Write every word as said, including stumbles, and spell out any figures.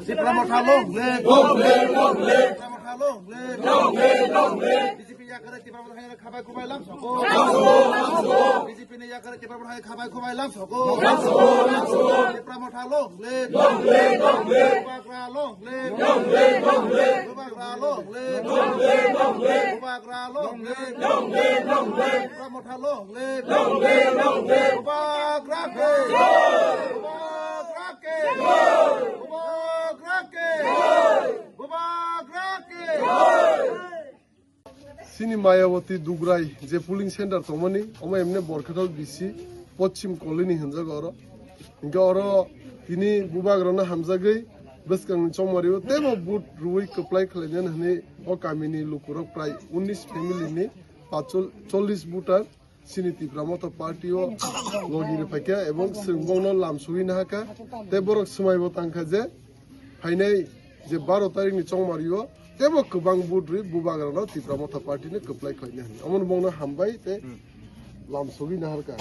Tipra Motha long live! Long live, long live! Tipra Motha long live! Long live, long live! B J P yakare Tipra Motha yakare khabai khubai lam soko. B J P ni yakare Tipra Motha khabai khubai lam soko. Tipra Motha long live! Long live, long live! Bubagra long live! Long live, long live! Bubagra long live! Long live, long live! Bubagra long live! Long live, long live! Tipra Motha long live! Long live, long live! Bubagra ke! Bubagra ke! Bubagra ke! Bubagra ke! Chini Mayawati Dugrai je polling center tongmani, omo emne Borkhathal B C Pochim Colony hinjago oro. Hinkhe oro tini bubagrano hamjagwi bwskangni chongmario teibo vote rwui kwplai khlainani hwnwi o kamini lukurok prai unnish family ni pachol-, chollish voter chini Tipra Motha Party o logi rwphaikha ebong chwng bongno lam sogwi nahakha. Tei borok swmaibo tangkha je phainai je baro tarikni chongmario teibo kwbang vote rwi bubagrano Tipra Motha Party no kwplai khlaina hwnwi. Omono bongno hambai tei lam sogwi naharkha.